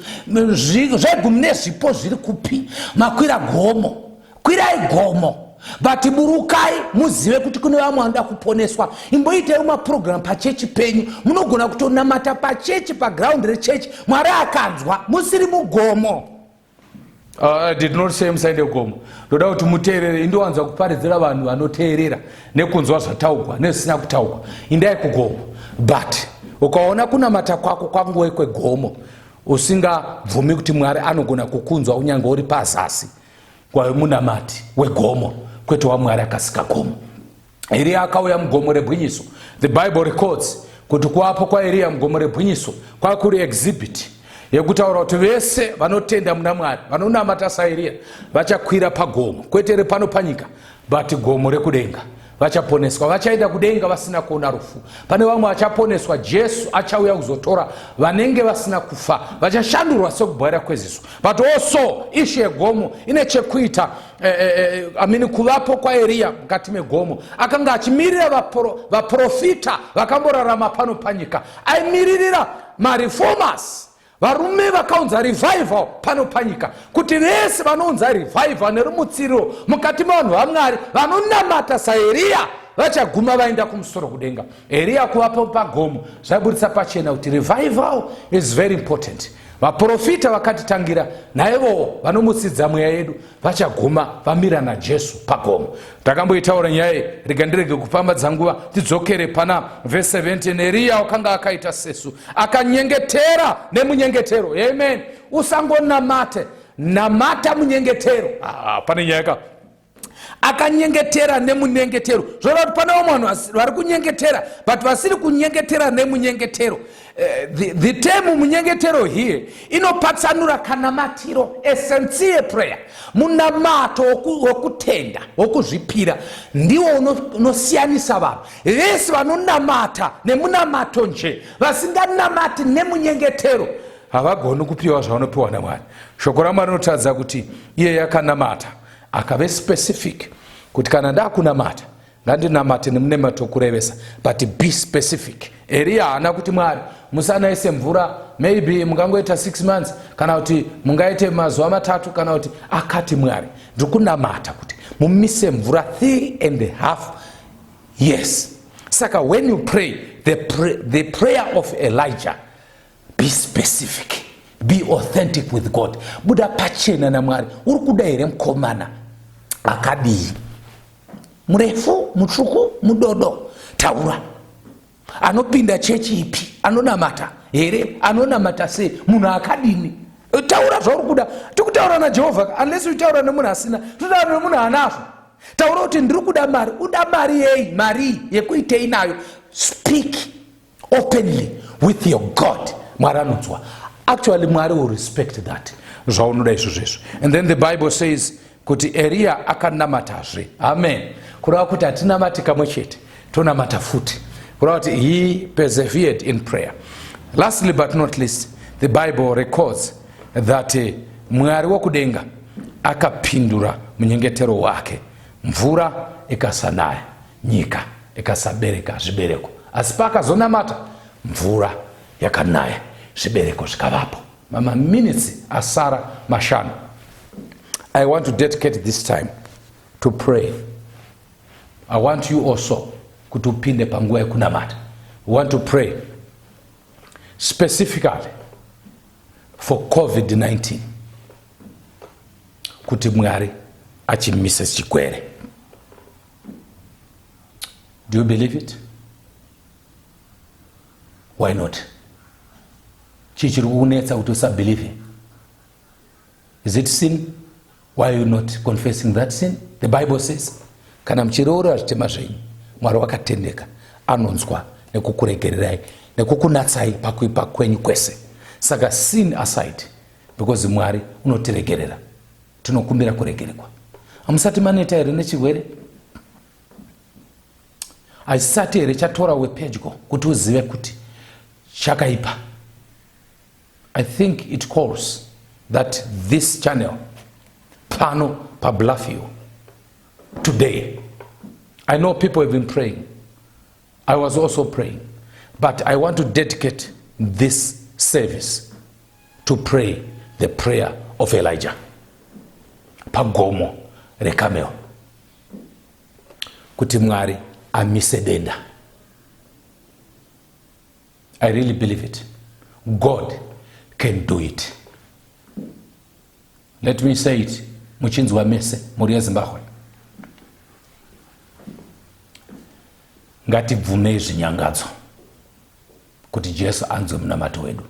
Zvegumi nezvipo zviri kupi? Makwira gomo, kwirai gomo, but burukai muzive kuti kune vamwe vanoda kuponeswa. Imboitai maprogram pachechi penyu. Munogona kutonamata pachechi, pagraundi rechechi, Mwari akanzwa musiri mugomo. I did not say musaende kugomo. Ndoda kuti muteerere. Indowanza kuparidzira vanhu vanoteerera nekunzwa zvataugwa nezvisina kutaugwa. Indai kugomo, but ukaona kunamata kwako kwanguve kwegomo, usingabvumi kuti Mwari anogona kukunzwa kunyange uri pazasi, kwave munamati wegomo, kwete waMwari akasika gomo. Eriya akauya mugomo rebwinyiso. The Bible records Kuti kuvapo kwaEriya mugomo rebwinyiso kwakuri exhibit yekutaura kuti vese vanotenda muna Mwari, vanonamata saEriya, vachakwira pagomo, kwete repano panyika, but gomo rekudenga, vachaponeswa, vachaenda kudenga vasina kuona rufu. Pane vamwe vachaponeswa, Jesu achauya kuzotora vanenge vasina kufa, vachashandurwa sekubwaira kweziso. But also issue yegomo ine chekuita, I mean, kuvapo kwaEriya mukati megomo, akanga achimirira vaprofita vakamborarama pano panyika, aimiririra mareformers, varume vakaunza revival pano panyika, kuti vese vanounza revival nerumutsiriro mukati mevanhu vaMwari vanonamata saEriya vachaguma vaenda kumusoro kudenga. Eriya kuvapo pagomo zvaiburitsa pachena kuti revival is very important. Vaprofita vakatitangira naivowo vanomutsidza mweya yedu vachaguma vamira naJesu pagomo. Takamboitaura nyaya iyi, rega ndirege kupambadza nguva, tidzokere pana vhesi 17. Eriya wakanga akaita sesu, akanyengetera nemunyengetero. Amen. Usangonamate, namata munyengetero. Ah, pane nyaya ka. Akanyengetera nemunyengetero, zvoreva kuti pane vamwe vanhu vari kunyengetera but vasiri kunyengetera nemunyengetero. The term munyengetero here inopatsanura kanamatiro, a sincere prayer, munamato wokutenda, wokuzvipira, ndiwo unosiyanisa vanhu vese vanonamata nemunamato nje. Vasinganamati nemunyengetero havagoni kupiwa zvavanopiwa naMwari. Shoko raMwari rinotaridza kuti iye yakanamata, akave specific kuti kana ndakunamata, ngandinamate nemunamato kurevesa, but be specific. Eriya haana kuti, "Mwari, musanaise mvura, maybe mungangoita 6 months, kana kuti mungaite mazuva 3," kana kuti akati, "Mwari, ndiri kunamata kuti mumise mvura 3 and a half years." Saka when you pray the prayer of Elijah, be specific, be authentic with God. Buda pachena naMwari. Uri kuda here mukomana akadii? Murefu, mutsvuku, mudodo? Taura. Anopinda chechi ipi? Anonamata here? Anonamata sei? Munhu akadini? Taura zvauri kuda. Tikutaura naJehovha. Unless uchitaura nemunhu asina, totaura nemunhu anazvo. Taura kuti ndiri kuda mari. Uda mari yei? Mari yekuitei nayo? Speak openly with your God. Mwari anonzwa. Actually, Mwari will respect that zvaunoda izvozvo. And then the Bible says kuti Eriya akanamatazve. Amen. Kureva kuti hatinamati kamwe chete, tonamata futi, kureva kuti he persevered in prayer. Lastly but not least, the Bible records that Mwari wokudenga akapindura munyengetero wake, mvura ikasanaya, nyika ikasabereka zvibereko. Asi paakazonamata, mvura yakanaya, zvibereko zvikavapo. Mamaminitsi asara 5. I want to dedicate this time to pray. I want you also kuti upinde panguva yekunamata. We want to pray specifically for COVID-19, kuti Mwari achimise chirwere. Do you believe it? Why not? Chii chiri kukunetsa kuti usabelieve? Is it sin? Why are you not confessing that sin? The Bible says kana muchireurura zvitema zvenyu, Mwari wakatendeka, anonzwa nekukuregererai nekukunatsai pakuipa kwenyu kwese. Saka sin aside, because Mwari unotiregerera, tinokumbira kuregerekwa. Hamusati maneta here nechirwere? Haisati here chatora wepedyo kuti uzive kuti chakaipa? I think it calls that this channel pano paBluffview today, I know people have been praying, I was also praying, but I want to dedicate this service to pray the prayer of Elijah pagomo reCarmel, kuti Mwari amise denda. I really believe it. God can do it. Let me say it muchinzwa mese, mhuri yeZimbabwe, ngatibvumei zvinyangadzo kuti Jesu anzwe munamato wedu.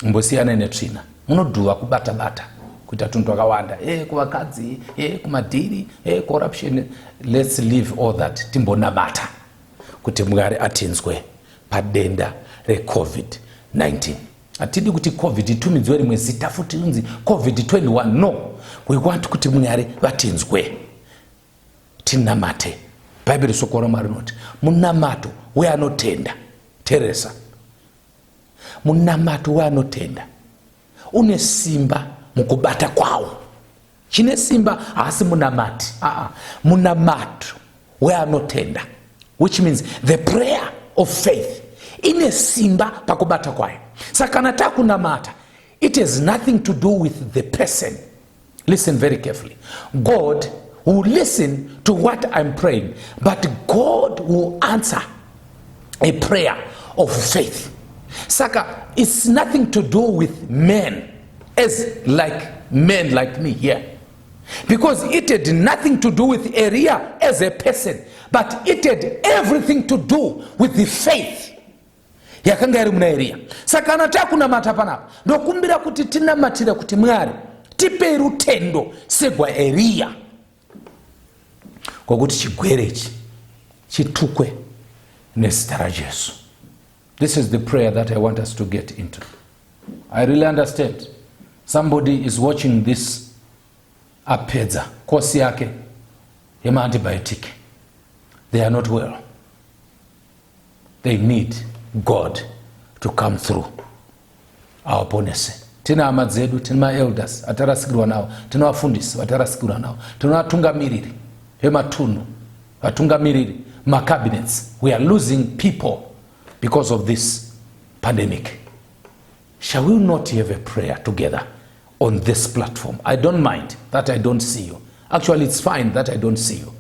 Mbosiyanai netsvina, munodhuva kubata-bata, kuita tunhu twakawanda, kuvakadzi, kumadhiri, corruption. Let's leave all that, timbonamata. Kuti Mwari atinzwe padenda reCovid-19. Hatidi kuti COVID itumidzwe rimwe zita futi inzi COVID-21. No, we want kuti Mwari vatinzwe. Tinamate. Bhaibheri, soko raMwari rinoti munamato weanotenda, teresa, munamato weanotenda une simba mukubata kwawo. Chine simba haasi munamati, aa, munamato weanotenda, which means the prayer of faith ine simba pakubata kwayo. Saka kana takunamata, it has nothing to do with the person. Listen very carefully. God will listen to what I'm praying, but God will answer a prayer of faith. Saka it's nothing to do with men, as like men like me here, because it had nothing to do with Eria as a person, but it had everything to do with the faith yakanga iri muna Eriya. Saka kana takunamata panapa, ndokumbira kuti tinamatire kuti Mwari tipei rutendo segwaEriya, kwokuti chigwere ichi chitukwe nezita raJesu. This is the prayer that I want us to get into. I really understand somebody is watching this, apedza course yake yemaantibiotic. They are not well. They need God to come through, awaponese. Tine hama dzedu, tine maelders atarasikirwa navo, tine vafundisi vatarasikirwa navo, tine vatungamiriri vematunhu, vatungamiriri macabinets. We are losing people because of this pandemic. Shall we not have a prayer together on this platform? I don't mind that I don't see you. Actually, it's fine that I don't see you,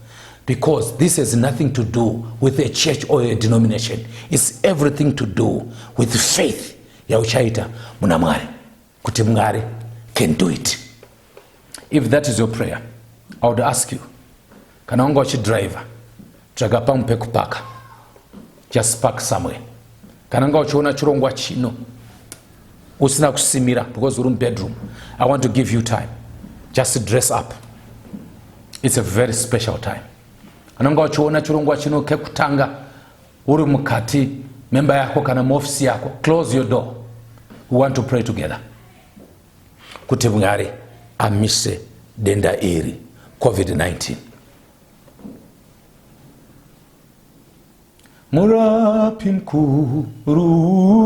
because this has nothing to do with a church or a denomination. It's everything to do with faith yauchaita muna Mwari, kuti Mwari can do it. If that is your prayer, I would ask you, kana wanga uchidriver, tsvaga pamwe pekupaka. Just park somewhere. Kana nga uchiona chirongwa chino usina kusimira because uri mubedroom, I want to give you time. Just dress up. It's a very special time. Ananga uchiona chirongwa chino kekutanga uri mukati memba yako kana muofisi yako, close your door. We want to pray together kuti Mwari amise denda iri, COVID-19. Murapi mukuru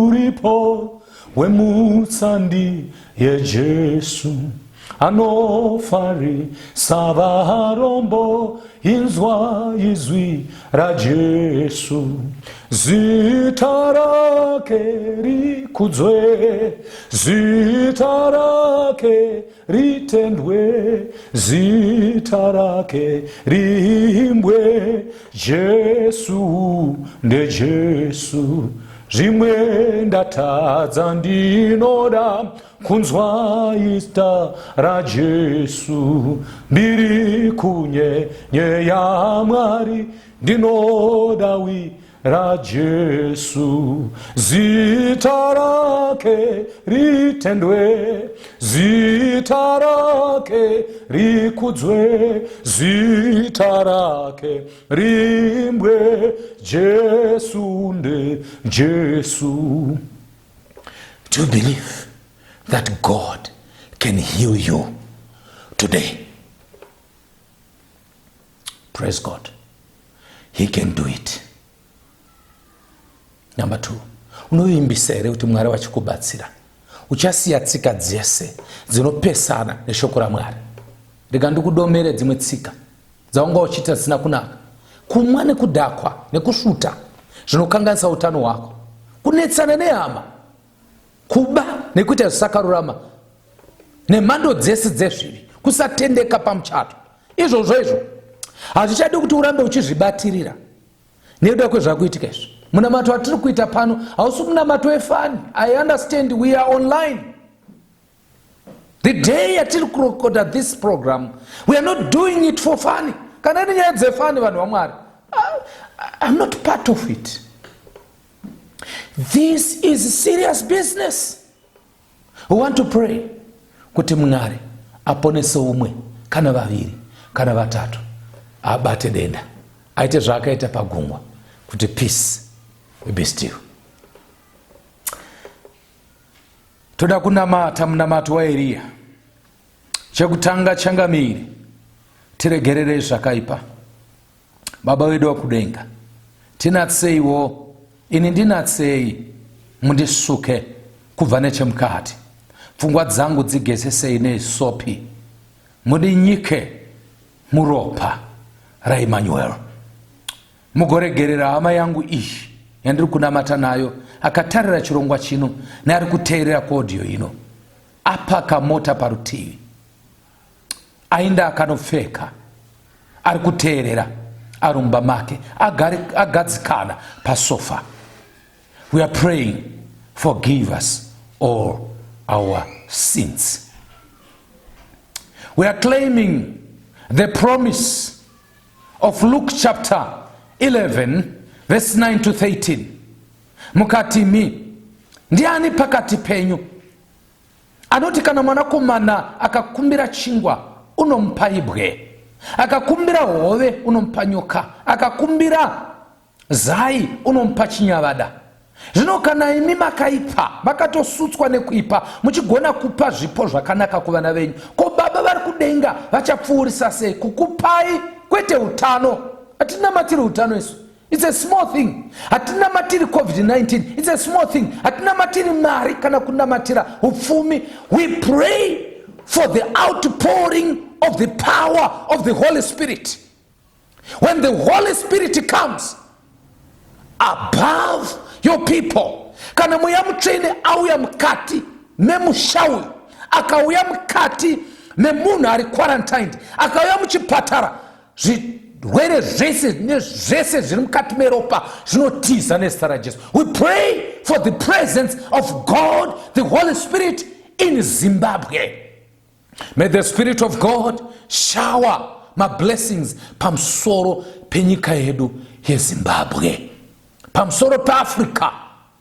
uripo wemutsandi yeJesu, anofarisa varombo. Inzwa izwi raJesu, zita rake rikudzwe, zita rake ritendwe, zita rake riimbwe. Jesu ndeJesu. Zvimwe ndatadza, ndinoda kunzwa izita raJesu. Mbiri kunyenye yaMwari, ndinoda wi raJesu. Zita rake ritendwe, zita rake rikudzwe, zita rake riimbwe. Jesu nde Jesu. Do you believe that God can heal you today? Praise God, He can do it. Number two, unovimbisa here kuti Mwari vachikubatsira uchasiya tsika dzese dzinopesana neshoko raMwari? Rega ndikudomere dzimwe tsika dzaunga uchiita dzisina kunaka: kumwa nekudhakwa nekusvuta zvinokanganisa utano hwako, kunetsana nehama, kuba nekuita zvisakarurama nemhando dzese dzezvivi, kusatendeka pamuchato. Izvozvo izvo hazvichadi kuti urambe uchizvibatirira nekuda kwezvakuitika izvi. Munamato watiri kuita pano hausi munamato wefun. I understand we are online. The day yatiri kurekoda this program, we are not doing it for fun. Kana ine nyaya dzefun, vanhu vaMwari, I'm not part of it. This is serious business. We want to pray kuti Mwari aponese umwe kana vaviri kana vatatu, abate denda, aite zvaakaita pagungwa. Kuti peace be still. Toda kunamata munamato waEriya. Chekutanga changamire, tiregererei zvakaipa. Baba vedu vakudenga, tinatseiwo, ini ndinatsei, mundisuke kubva nechemukati. Pfungwa dzangu dzigezesei nesopi, mundinyike muropa raEmmanuel. Mugoregerera hama yangu iyi yandiri kunamata nayo akatarira chirongwa chino neari kuteerera kuaudio ino. Apaka mota parutivi ainda akanopfeka ari kuteerera ari mumba make agadzikana pasofa. We are praying, forgive us all our sins. We are claiming the promise of Luke chapter 11 verse 9 to 13. Mukati mi ndiani pakati penyu anoti kana mwanakomana akakumbira chingwa unomupa ibwe, akakumbira hove unomupa nyoka, akakumbira zai unomupa chinyavada? Zvino kana imi makaipa, makatosutswa nekuipa, muchigona kupa zvipo zvakanaka kuvana venyu, ko Baba vari kudenga vachapfuurisa sei kukupai kwete utano? Hatinamatiri utano isu. It's a small thing. Hatinamatiri COVID-19. It's a small thing. Hatinamatiri mari kana kunamatira upfumi. We pray for the outpouring of the power of the Holy Spirit. When the Holy Spirit comes above your people, kana Mweya Mutsvene auya mukati memusha uyu, akauya mukati memunhu ari quarantined, akauya muchipatara, zvirwere zvese nezvese zviri mukati meropa zvinotiza nezita raJesu. We pray for the presence of God the Holy Spirit in Zimbabwe. May the Spirit of God shower mablessings pamusoro penyika yedu yeZimbabwe, pamusoro peAfrica,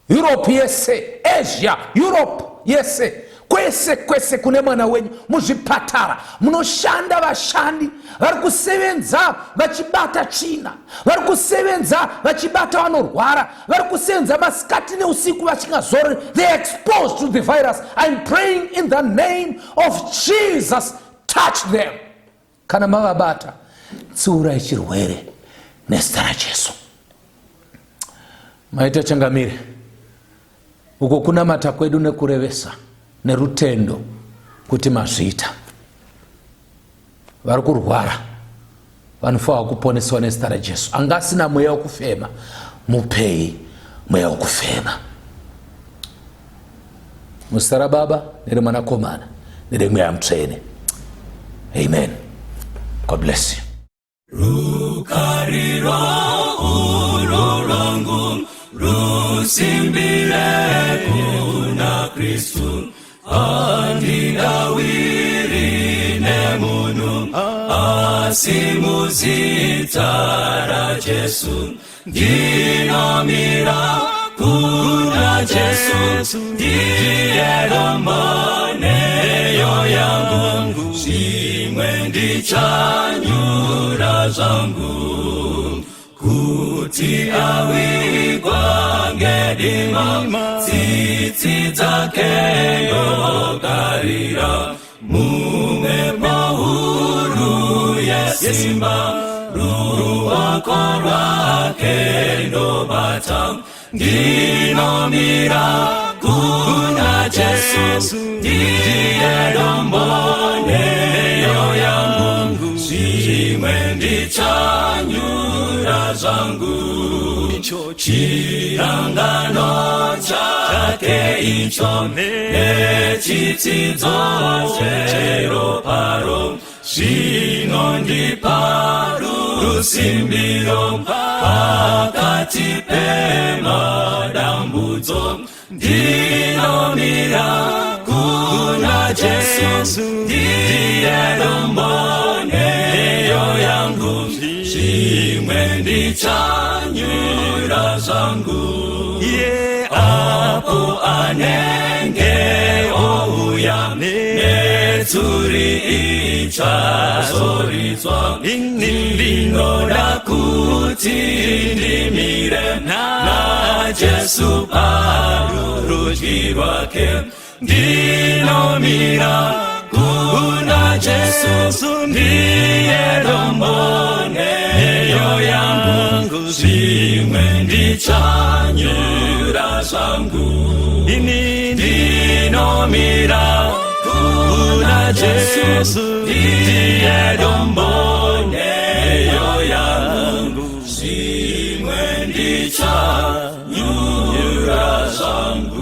Europe yese, Asia, Europe yese, kwese kwese kune mwana wenyu. Muzvipatara munoshanda vashandi vari kusevenza vachibata tsvina, vari kusevenza vachibata vanorwara, vari kusevenza masikati neusiku vachingazorori. They are exposed to the virus. I'm praying in the name of Jesus, touch them. Kana mavabata, tsiurai chirwere nezita raJesu. Maita changamire, uko kunamata kwedu nekurevesa nerutendo kuti mazviita. Vari kurwara vanofanira kuponeswa nezita raJesu. Anga asina mweya wekufema, mupei mweya wekufema muzita raBaba nereMwanakomana nereMweya Mutsvene. Amen. God bless you. Rukariro urwo rwangu rusimbire kuna Kristu, handidawiri nemunhu, asi muzita raJesu ndinomira kuna Jesu, ndiye dombo neyo yangu, zvimwe ndichanyura zvangu. Kuti awigwa ngedima, tsitsi dzake ndogarira, mumhepo huru yesimba, ruoko rwake ndobata, ndinomira kuna Jesu, ndiye dombo neyo yangu, zvimwe ndichanyura zvangu. Chirangano chake icho nechitsidzo cheroparo zvinondipa rusimbiro pakati pemadambudzo, ndinomira kuna Jesu, ndiye dombo neyo yangu, zvimwe ndichanyura zvangu. Apo anenge ouya netsuri. Richazoridzwa. Ini Ndinoda kuti ndimire naJesu parudyi rwake. Ndinomira kuna Jesu, ndiye dombo nheyo yangu. Zvimwe ndichanyura zvangu. Ini Ndinomira kuna Jesu, ndiye dombo nheyo yangu. Zvimwe ndichanyura zvangu.